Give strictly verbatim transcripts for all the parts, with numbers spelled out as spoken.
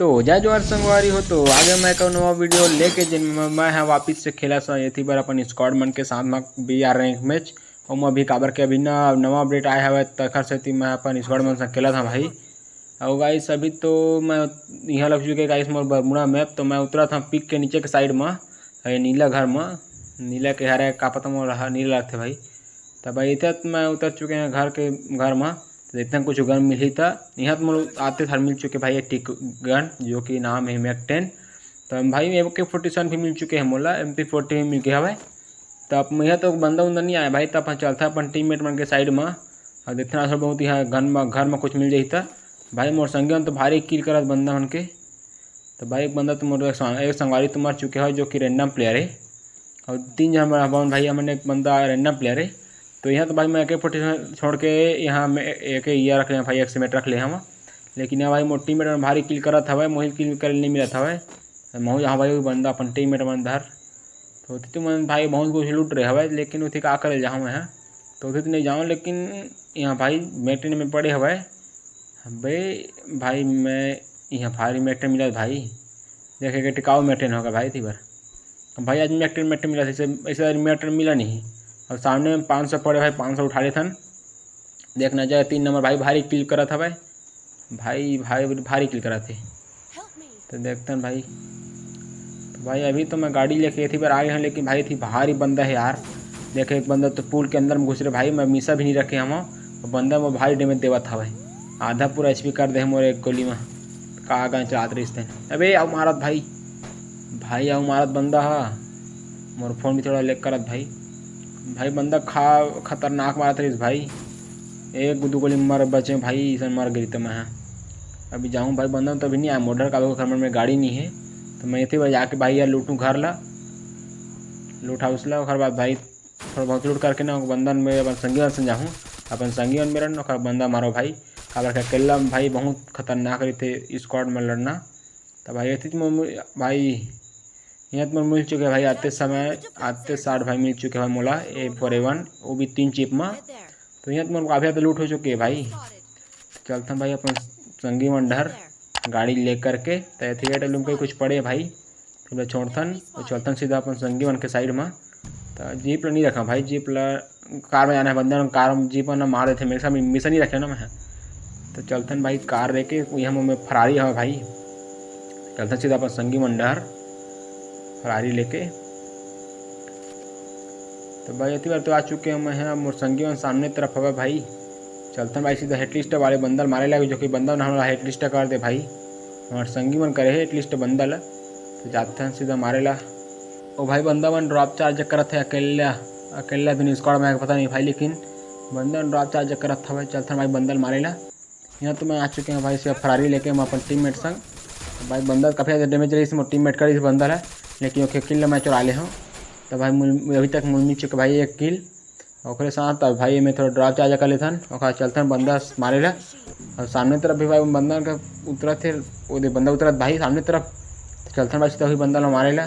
तो जय जोहार संगवारी हो, तो आगे मैं एक नवा वीडियो लेके, जिन म-, मैं ह वापिस से खेला सा एथी बर अपन स्क्वाड मन के साथ म बी आर रैंक मैच। अउ मैं अभी काबर के अभी ना नवा अपडेट आए हवय, तखर सेती मैं अपन स्क्वाड मन संग खेला था भाई। अउ गाइस, अभी तो मैं यहाँ लग चुके गाइस मोर बरमुड़ा मैप, तो मैं उतरा था पिक के नीचे के साइड म, ए नीला घर म, नीला के हरे का पता मोर ह-, नीला लगथे भाई। त भाई इतना मैं उतर चुके हैं घर के, घर म, तो देखते हैं कुछ गन मिली था। यहाँ तो मोर आते सार मिल चुके भाई एक टिक गन, जो कि नाम है मैक टेन। तो भाई एम के फोर्टी सेवन भी मिल चुके हैं मोला, एम पी फोर्टी भी मिल गया भाई। तो अब यहाँ तो बंदा उंदा नहीं आया भाई, तो अपन चलता अपन टीममेट मन के साइड म। और देखते ना बहुत यहाँ गन म, घर म कुछ मिल जाही त भाई मोर संगी मन तो भारी किल करत बंदा मन के। तो भाई एक बंदा तो मोर एक संग-, एक संगवारी तो मर चुके हो, जो कि रैंडम प्लेयर है। और तीन जन हमारा हवन भाई, हमन एक बंदा रैंडम प्लेयर है। तो यहाँ तो भाई मैं एके फोर्टी छोड़ के यहाँ मैं एके ईयर रख ले भाई, एक सीमेट रख ले हम। लेकिन यहाँ भाई मोर टीममेट मन भारी किल करत हवय, मोहिल किल करे नहीं मिलत हवय। महू जहाँ भाई वो बंदा अपन टीममेट मन धर, तो ओती तो मन भाई बहुत कुछ लूट रहे हवय, लेकिन ओती का करे जाहूँ मैं ह? तो ओती तो नहीं जाऊँ, लेकिन यहाँ भाई मैक टेन में पड़े हवय। अबे भाई मैं यहाँ भारी मैक टेन मिला भाई, देखे के टिकाऊ मैक टेन होगा भाई थी बार। अब भाई आज मैक टेन, मैक टेन मिला, ऐसे, ऐसे आज मैक टेन मिला नहीं। अब सामने में पाँच सौ पड़े भाई, पाँच सौ उठा लेथन। देखना जाए तीन नंबर भाई भारी किल करत हवय भाई, भाई भारी किल करत है। तो देखते हैं भाई। तो भाई अभी तो मैं गाड़ी लेके एथी बार आ गए हैं, लेकिन भाई एथी भारी बंदा है यार। देखे एक बंदा तो पुल के अंदर में घुस रहे भाई, मैं मीसा भी नहीं रखे हम। और बंदा में भारी डैमेज देवत हवय, आधा पूरा एच पी कर दे मोर एक गोली में। का गन चलात रहिस तेन। अबे आओ मारत भाई, भाई आओ मारत बंदा हा। मोर फोन भी थोड़ा लेक करत भाई। भाई बंदा खा खतरनाक मारत रहिस भाई। एक दू गोली मर बचे भाई, इसन मर गई तो मैं। अभी जाऊँ भाई, बंदा तो अभी नहीं आया मोटर का, घर में गाड़ी नहीं है। तो मैं इतने बजे जाके भाई यार लूटूँ घर ला, लूट हाउस ला। ओकर बाद भाई थोड़ा बहुत लूट करके ना बंदन में अपन संगी मन से जाहूँ, अपन संगी मन में रहन, ओकर बंदा मारो भाई। काबर के अकेला में भाई बहुत खतरनाक रहते स्क्वाड में लड़ना। तो भाई एथी तो मोर, भाई यहाँ तो मोर मिल चुके भाई, आते समय आते साठ भाई मिल चुके भाई मोला ए फोर ए वन, वो भी तीन चिप में। तो यहाँ तो मोर काफ़ी ज़्यादा लूट हो चुके है भाई। चलथन भाई अपन संगी मन डहर गाड़ी लेकर के, तो एथी एट लुम के कुछ पड़े भाई, फिर मैं छोड़थन और चलथन सीधा अपन संगी मन के साइड में। तो जीप ला नहीं रखा भाई, जीप ला कार में जाना है बंदर, कार में जीप ना मार देते, मेरे साथ मिशन नहीं रखे ना मैं। तो चलथन भाई कार लेके, यहाँ में फरारी हवा भाई, चलथन सीधा अपन संगी मन डहर फरारी लेके। तो भाई एती बार तो आ चुके हैं मैं, मोर संगी मन सामने तरफ हवा भाई। चलथन भाई सीधा हेडलिस्ट वाले बंदर मारे लगे, जो कि बंदर हमला हेडलिस्ट कर दे भाई। हमारे संगी मन करे हेडलिस्ट बंदर ला, तो जाथन सीधा मारे ला। ओ भाई बंदा मन ड्रॉप चार्ज करत है अकेला, अकेला भी नहीं स्क्वाड में पता नहीं भाई, लेकिन बंदा मन ड्रॉप चार्ज करत हवे। चलथन भाई बंदर मारे ला। यहाँ तो मैं आ चुके हैं भाई से फरारी लेके मैं अपन टीममेट संग। भाई बंदा काफ़ी ज़्यादा डैमेज रही मोर टीममेट का इस बंदर है, लेकिन ओके किल मैं चुरा ले हूँ। तो भाई मुल-, अभी तक मुल मिल चुके भाई एक किल। ओकरे साथ अब भाई मैं थोड़ा ड्रॉप चार्ज कर लेथन, ओकर चलथन बंदा मारे ला। और सामने तरफ भी भाई बंदा का उतरत थे, वो दे बंदा उतरत भाई सामने तरफ। तो चलथन भाई सीधा वही बंदा ला मारे ला।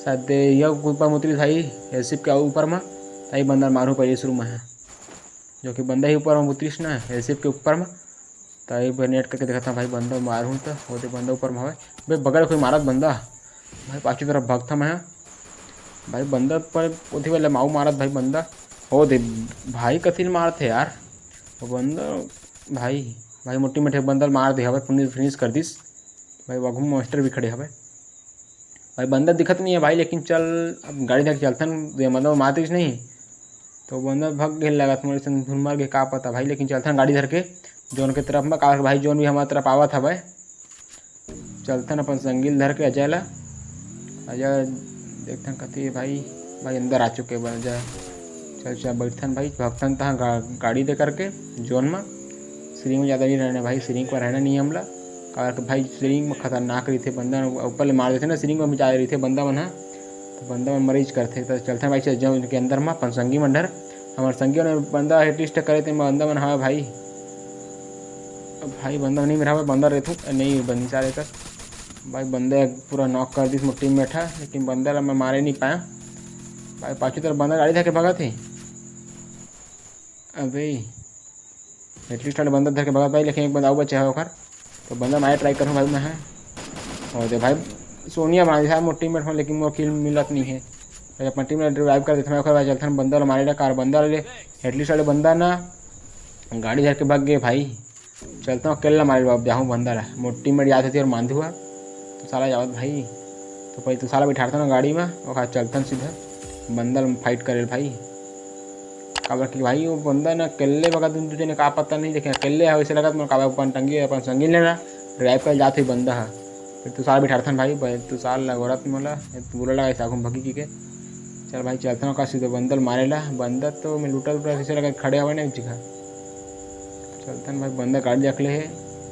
शायद दे यह ऊपर में उतरी भाई, एयरशिप के ऊपर में, ताई बंदा मारू पहले शुरू में है, जो कि बंदा ही ऊपर में उतरिस ना एयरशिप के ऊपर में। ताई पर नेट करके देखता भाई बंदा मारू तो, वो दे बंदा ऊपर में हवे। बे बगल कोई मारत बंदा, भाई पाछू तरफ भागता मैं। भाई बंदा पर उठी वाला माऊ मारत भाई बंदा। ओ दे भाई कथिल मारत है यार वो बंदा। भाई, भाई मोटी मोटे बंदा मार दे हवे, फिनिश, फिनिश कर दिस। भाई वाघू मॉन्स्टर भी खड़े हवे। भाई बंदा दिखत नहीं है भाई, लेकिन चल अब गाड़ी धर के चलथन, ये मतलब मारत नहीं। तो बंदा भाग गए लगत मोर से, धुन मार के का पता भाई, लेकिन चलथन गाड़ी धर के जोन के तरफ में। का भाई जोन भी हमारे तरफ आवत हवे। चलथन अपन संगी ल धर के अजय ला। अजय देखथन कथी भाई, भाई अंदर आ चुके बा अजय। चल चल बैठथन भाई, भगथन तहाँ गा-, गाड़ी दे करके जोन में। सिरिंग में ज़्यादा नहीं रहना भाई, सिरिंग पर रहना नहीं हमला। काबर के भाई सिरिंग में खतरनाक रहिथे बंदा, ऊपर ले मार देथे ना सिरिंग में जा रहिथे बंदा मन ह, तो बंदा मन मरीज करथे। तो चलथन भाई चल जाओ इनके अंदर में अपन संगी मन डर। हमारे संगी मन बंदा हेडलिस्ट करे थे बंदा मन हवे भाई। अब भाई बंदा नहीं मेरा हवे, बंदा रहथू नहीं बंदा चारे कर। भाई बंदा पूरा नॉक कर दिस मोर टीममेट ह, लेकिन बंदा ला मैं मारे नहीं पाया। भाई पाछू तरफ बंदा गाड़ी धर के भगत हे। अबे एटलीस्ट वाले बंदा धर के भगत भाई, लेकिन एक बंदा अउ बचे हे ओकर। तो बंदा मारे try करूँ भाई मैं, हाँ। और दे भाई, सोनिया मार दिया मोर teammate में, लेकिन मोर kill मिलत नहीं है। भाई अपन teammate revive कर देते हैं, ओकर बाद चलथन बंदा ला मारे ला, कार बंदा ले हेडलिस्ट वाले बंदा ना गाड़ी धर के भाग गए भाई। चलता हूँ अकेला मारे ला, अब जाहूँ बंदा ला, मोर teammate जात होती और मांधू हा, तो साला जावत भाई, तो पहले तो साला बिठारता ना गाड़ी में, ओकर चलतन सीधा बंदा ला fight करे भाई। काबर कि भाई वो बंदा ना अकेले बगत में तुझे का पता नहीं देखे, अकेले है वैसे लगत मोर, काबर अपन टंगी अपन संगी लेना revive कर जात हुई बंदा हा। फिर तू साला बिठारथन भाई, भाई तू साला लगोरत मोला, तू बोला लगा सागुम भगी की के। चल भाई चलथन का सीधे बंदा ला मारे ला, बंदा तो मैं लूटल पूरा ऐसे लगा खड़े हवे ना एक जगह। चलथन भाई, बंदा गाड़ी रख ले है,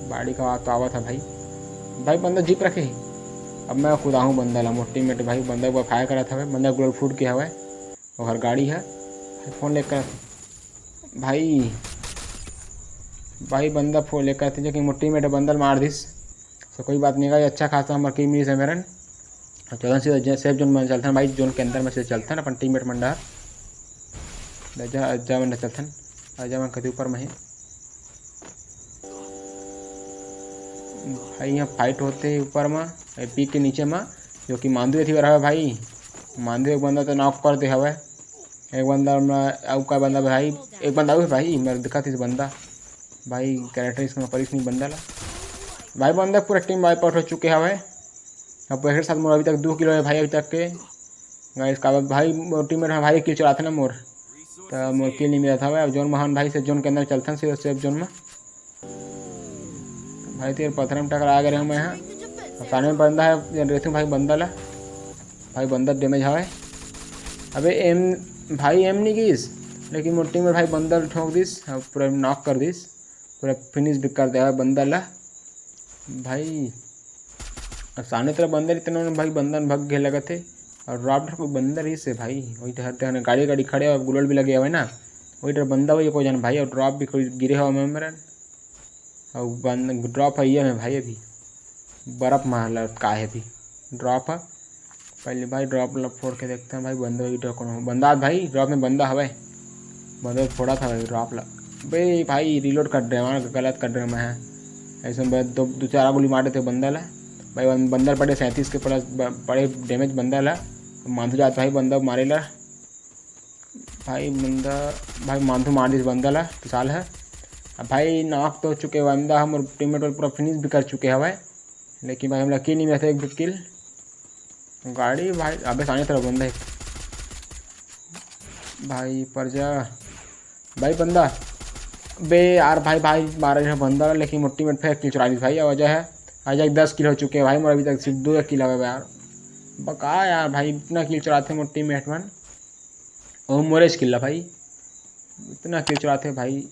बाड़ी का तो आवत है भाई। भाई बंदा जीप रखे है, अब मैं खुद आहूँ बंदा ला, मोर teammate भाई बंदा को fire करत हवे, बंदा गोल फूट के हवे, ओकर गाड़ी है। भाई फोन लेकर भाई, भाई बंदा फोन लेकर थे, जो कि मोर teammate बंदा ला मार दिस। तो कोई बात नहीं, अच्छा खासा हमर kill मिलिस है मेरन। चलथन सीधा सेफ जोन में चलथन भाई, जोन के अंदर में से चलथन अपन teammate मन डहर। जा जा मन चलथन, जा मन कति ऊपर में है भाई। यहाँ fight होते ऊपर में, ए पी के नीचे में, जो कि मांदू एथी बर हवे भाई। मांदू एक बंदा तो knock कर दे हवे, एक बंदा में अउ का बंदा भाई, एक बंदा अउ है भाई, मेरे दिखा थी बंदा भाई, character इसका परिस नहीं बंदा ला भाई। बंदा पूरा team wipe out हो चुके हवे। अब एक साथ मोर अभी तक दो किलो है भाई अभी तक के। गाइस का भाई मोर teammate है भाई, kill चलाते ना मोर, तो मोर kill नहीं मिला था भाई। अब जोन महान भाई से जोन के अंदर चलता है सीधा सेफ जोन में। भाई तेरे पत्थर में टकरा गए हम यहाँ। अब सामने में बंदा है, रेतू भाई बंदा ला, भाई बंदा डैमेज हवे। अबे एम भाई एम नहीं गिस, लेकिन मोर teammate भाई बंदा ठोक दिस, अब पूरा knock कर दिस, पूरा finish भी कर दे हवे बंदा ला भाई। अब सामने तरफ बंदा इतना भाई बंदा भग गए लगत है। और ड्रॉप कोई बंदा रही से भाई, वही तो हर तरह गाड़ी गाड़ी खड़े और गुलाल भी लगे हुए ना, वही तरह बंदा वही कोई जान भाई। और ड्रॉप भी कोई गिरे हुआ मेमोरन। और बंद ड्रॉप है ये में भाई, अभी बर्फ मार लटका है अभी ड्रॉप है। पहले भाई ड्रॉप ला फोड़ के देखते हैं भाई, बंदा भी ड्रॉप कौन हो? बंदा भाई ड्रॉप में बंदा हवे, बंदा फोड़ा था भाई ड्रॉप ला। बे भाई reload कर रहे हैं, गलत कर रहे हैं मैं। ऐसे में दो दो चार गोली मार देते बंदा ला भाई। बं- बंदा पड़े सैंतीस के प्लस ब- पड़े डैमेज बंदा ला। मांधू जात भाई बंदा मारे ला भाई, बंदा भाई मांधू मार दिस बंदा ला, तो साल है। अब भाई knock तो हो चुके बंदा, हम teammate वाले पूरा finish भी कर चुके हवे, लेकिन भाई हमला kill नहीं मिला था, एक भी kill। गाड़ी भाई अबे सामने तरफ बंदा है भाई, पर जा भाई बंदा। बे यार भाई, भाई मारे रहे बंदा ला, लेकिन मोर teammate फिर kill चुरा ली भाई। अब वजह है आज एक दस किल हो चुके हैं भाई, मोर अभी तक सिर्फ दो किल हवे यार। बका यार भाई, इतना किल चुराते मोर teammate मन, वो मोरे किल ला भाई, इतना किल चुराते भाई।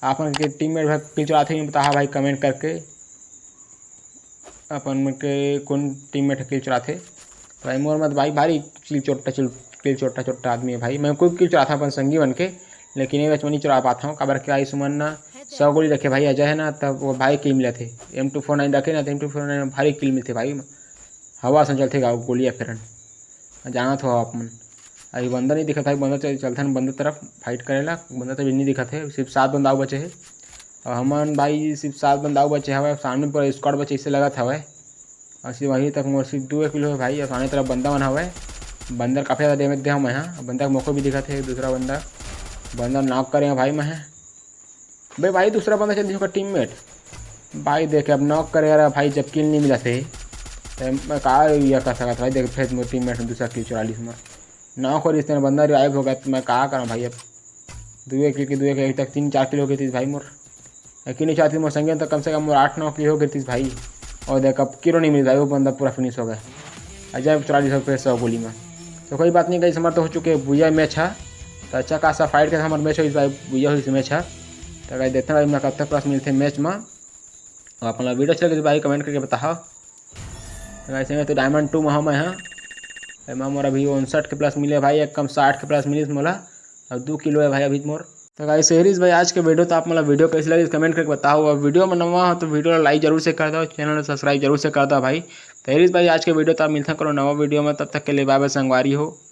आप मन के teammate भाई किल चुराते नहीं बताहा भाई comment करके, अपन मन के कौन teammate किल चुराते। भाई मोर मत भाई भारी किल चोट्टा चुल किल चोट्टा चोट्टा आदमी है भाई। मैं कोई किल चुराता अपन संगी बन के, लेकिन ये मैच में नहीं चुरा पाता हूँ, काबर के आई सुमन ना सौ गोली रखे भाई, अजय है ना, तब वो भाई किल मिला थे। एम टू फोर नाइन रखे ना, तो एम टू फोर नाइन भारी किल मिलते भाई, हवा से चलते गाँव गोली या फिरन जाना था आप मन। अभी बंदा नहीं दिखा भाई, बंदा चल चलता है बंदा तरफ fight करेला, बंदा तो अभी नहीं दिखा थे, सिर्फ सात बंदा अउ बचे है। और हमन भाई सिर्फ सात बंदा अउ बचे हवे, सामने पूरा squad बचे इससे लगा था हवे। और सिर्फ वहीं तक मोर सिर्फ दो किल हो भाई, और सामने तरफ बंदा मन हवे, बंदर काफ़ी ज़्यादा डैमेज दे हवे। हाँ बंदा के मोको भी दिखा थे, दूसरा बंदा बंदा knock करे हैं भाई मैं। बे भाई दूसरा बंदा चल दिया teammate भाई, देखे अब knock करे यार भाई, जब किल नहीं मिला थे तो मैं का ये कर सकता भाई। देख फिर मोर teammate ने दूसरा किल चुरा ली, मैं knock हो रही बंदा revive हो गया, तो मैं का करूँ भाई अब। दुए किल के दुए के अभी तक तीन चार किल हो गई थी भाई मोर। यकीन नहीं चाहती मोर संगे तो कम से कम मोर आठ नौ किल हो गई थी भाई। और देख अब किलो नहीं मिल भाई, वो बंदा पूरा finish हो गया। अजय चुरा ली सब फिर सौ गोली में। तो कोई बात नहीं guys, हमारे तो हो चुके हैं बुझा मैच है। तो अच्छा खासा fight के हमारे मैच हो भाई, बुझा हुई मैच है। तो guys देखते हैं भाई मैं कब तक प्लस मिलते हैं मैच में। और अपना वीडियो चल गई भाई comment करके बताओ। तो guys मैं तो diamond two में हूँ मैं, हाँ। एमा मोर अभी उनसठ के प्लस मिले भाई, एक कम साठ के प्लस मिलिस मोला। और दो किलो है भाई अभी मोर। तो guys हेरिस भाई आज के वीडियो तो आप मतलब वीडियो कैसे लगी comment करके बताओ। और वीडियो में नवा हो तो वीडियो ला like जरूर से कर दो, channel ला subscribe जरूर से कर दो भाई। तो हेरिस भाई आज के वीडियो तो आप मिलता करो नवा वीडियो में, तब तक के लिए bye bye संगवारी हो।